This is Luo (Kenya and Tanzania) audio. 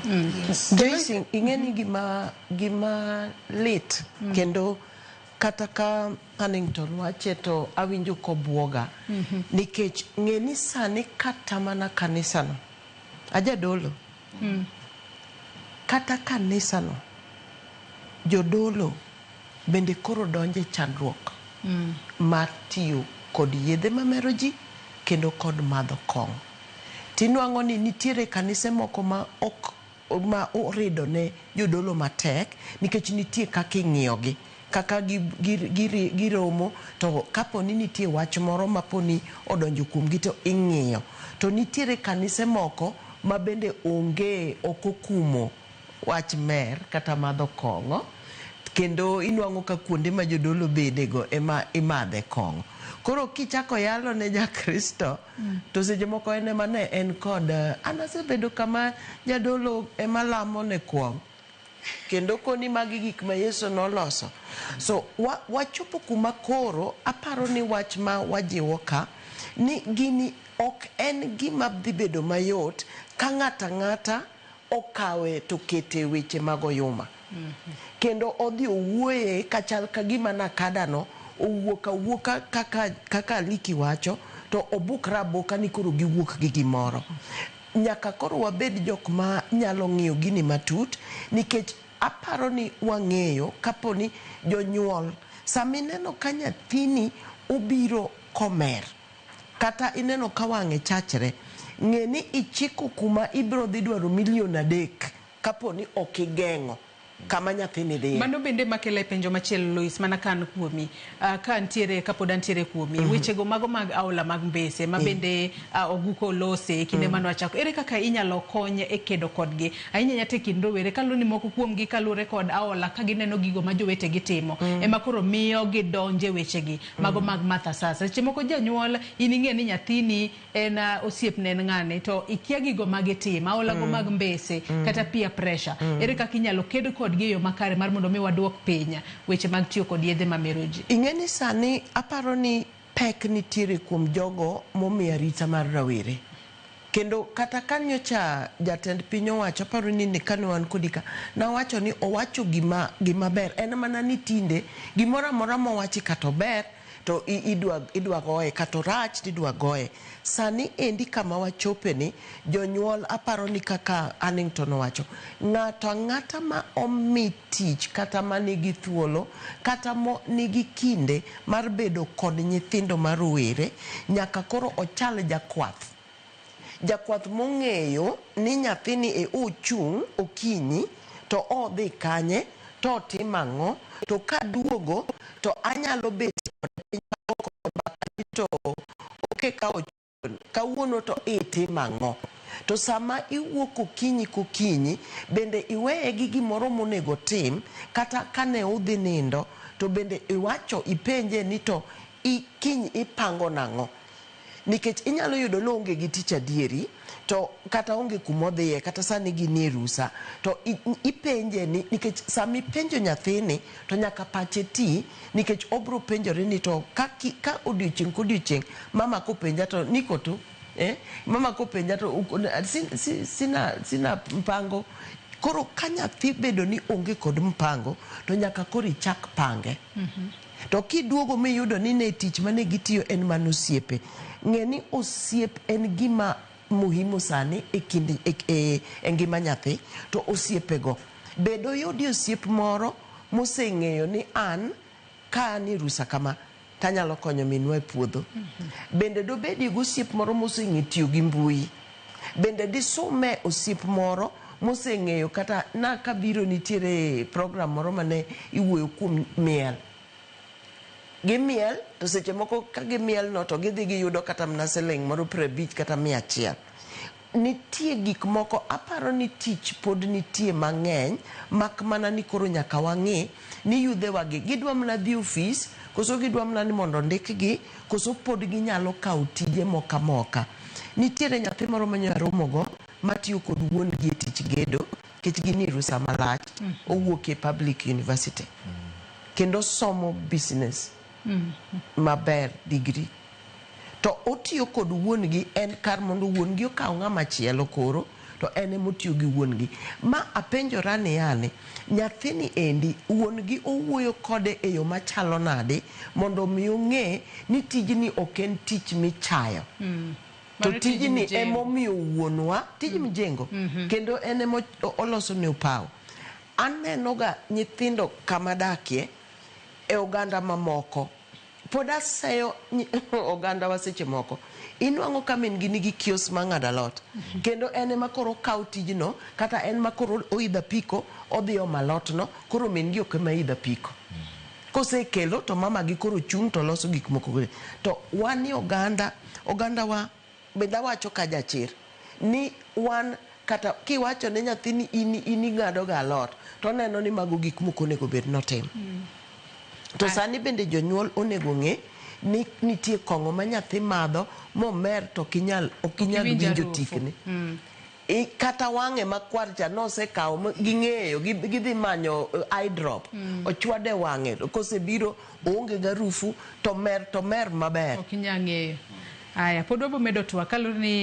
Yes. Joyce, ing'e ni gima lit kendo kata ka Hannington wache to awinjo kobuoga nikech ng'e ni sani kata mana kanisano ajadolo kata kanisano jodolo bende koro donje chandruok mar tiyo kod yedhe mamero ji kendo kod madho kong'o. Tinwang'o ni nitiere kanise moko ma ok ma orido ne jodolo matek nikech nitie kaka ing'iyogi kaka giromo to kapo ni nitie wach moro maponi odonjo kuomgi to ing'iyo. To nitiere kanise moko ma bende onge ok okumo wach mer kata madho kong'o kendo inwang'o ka kuonde ma jodolo bedego ema imadhe kong'o. Koro kichako yalo ne jakristo to seche moko en ema ne en kod an asebedo kama jadolo ema lamo ne kuong' kendo koni magi gik ma Yesu noloso. So wachopo kuma koro aparo ni wach ma wajiwo ka ni gini ok en gima dhi bedo mayot ka ng'ato ang'ata okawe to kete weche mag oyuma. Kendo odhi owuoye kachal ka gima nakadano owuok awuoka kaka Liki wacho to obukre aboka ni koro giwuok gi gimoro. Nyaka koro wabed jok ma nyalo ng'iyo gini matut nikech aparo ni wang'eyo kapo ni jonyuol sama ineno ka nyathini obiro komer kata ineno ka wang'e chachre ng'e ni ichiko kuma ibiro dhi dwaro milion 3 kapo ni ok igeng'o kama nyathini dhiye. Mano bende makelo e penjo machielo Lois, mana ka an kuomi, ka antiere kapod antiere kuomi, wechego mago mag aola mag mbese ma bende Oguko olose e kinde mane wachako, ere kaka inyalo kony e kedo kodgi ahinya ahinya to e kind rowere kaluwore ni moko kuomgi kaluwore kod aola ka gineno gigo ma jowetegi timo ema koro miyo gidonje wechegi mago mag madho asasa. Seche moko janyuol in ing'e ni nyathini en osiepne en ng'ane to ikia gigo magitimo aolago mag mbese kata peer pressure. Ere kaka inyalo ked kodgi e yo makare mar mondo mi waduok piny weche mag tiyo kod yedhe mamero ji? Ing'e ni sani aparo ni pek nitiere kuom jogo momiyo arita mar rawere. Kendo kata ka nyocha jatend piny owacho aparo ni kane wan kodi ka nawacho ni owacho gima ber en mana ni tinde gimoro amora mowachi kata ober to idwa goye kata orach to idwa goye. Sani endi kama wachope ni jonyuol aparo ni kaka Hannington owacho ng'ato ang'ata ma omi tich kata manigi thuolo kata mo nigi kinde mar bedo kod nyithindo ma rowere nyaka koro ochal jakwath. Jakwath mong'eyo ni nyathini e ochung' okinyi to odhi kanye to otimo ang'o to kaduogo to anyalo bet kode piny to oke ka kawuono to itimo ang'o. To sama iwuok okinyi kokinyi bende iweye gi gimoro monego tim kata kane udhi nindo to bende iwacho ipenje ni to kiny ipango nang'o. Nikech inyalo yudo ni oonge gi tich adieri to kata onge kumodhiye kata sani ginie rusa to ipenje ni nikech sama ipenjo nyathini to nyaka pache ti nikech obro penjore ni to ka odiochieng' kodiochieng' mama kopenja to niko tu mama kopenja to sina mpango. Koro ka nyathi bedo ni onge kod mpango to nyaka koro ichak pange. To kiduogo miyudo ni ne tich mane gitiyo en mana osiepe. Ng'e ni osiep en gima muhimu sani e kind e ngima nyathi to osiepego bed oyudi osiep moro moseng'eyo ni an ka an e rusa kama tanyalo konyo minwa e puodho. Bende dobedie gosiep moro moseng'e tiyo gi mbui. Bende disume osiep moro moseng'eyo kata na kabiro nitiere program moro mane iwuoyo kuom miel. Gimiel to seche moko ka gimiel no to gidhi giyudo kata mana siling moro 50 kata 100. Nitie gik moko aparo ni tich pod nitie mang'eny mak mana ni koro nyaka wang'i ni yudhewa gi gidwa mana dhi ofis koso gidwa mana ni mondo ondikgi koso pod ginyalo kawo tije moko amoka. Nitiere nyathi moro manyo aromogo matiyo kod wuon gi e tich gedo nikech ginie rusa malach owuok e public university kendo somo business maber degree to otiyo kod wuon gi en kar mondo wuon gi okaw ng'ama chielo koro to en emotiyo gi wuon gi. Ma apenjora niyani, nyathini endi wuon gi owuoyo kode e yo machalo nade mondo mi ong'e ni tijni ok en tich michayo. To Mano tij tijni mjengo. emomiyo wuonwa tij mjengo kendo en emo oloso ne opawo. Aneno ga nyithindo kama dakie e oganda mamoko pod aseyo oganda wa seche moko inwang'o ka min gi nigi kiosk mar ng'ado alot kendo en ema koro okawo tijno kata en ma koro oidho apiko odhi omo alot no koro min gi ok ema idho apiko kosekelo to mama gi koro chung' to loso gik moko to wan ni oganda oganda wa bende awacho ka jachir ni wan kata kiwacho ne nyathi ni in ing'ado ga alot to oneno ni mago gik mok onego bed notim. To sani bende jonyuol onego ng'e ni nitie kong'o ma nyathi madho momer to ok inyal Iwinj winjo harufu. tikne. Kata wang'e makwar cha nosekawo ging'eyo gidhi manyo eye drop ochwade wang'e kosebiro oonge garufu to mer maber. Ok inyal ng'eyo. Aya, pod wabo medo twak kaluwore ni.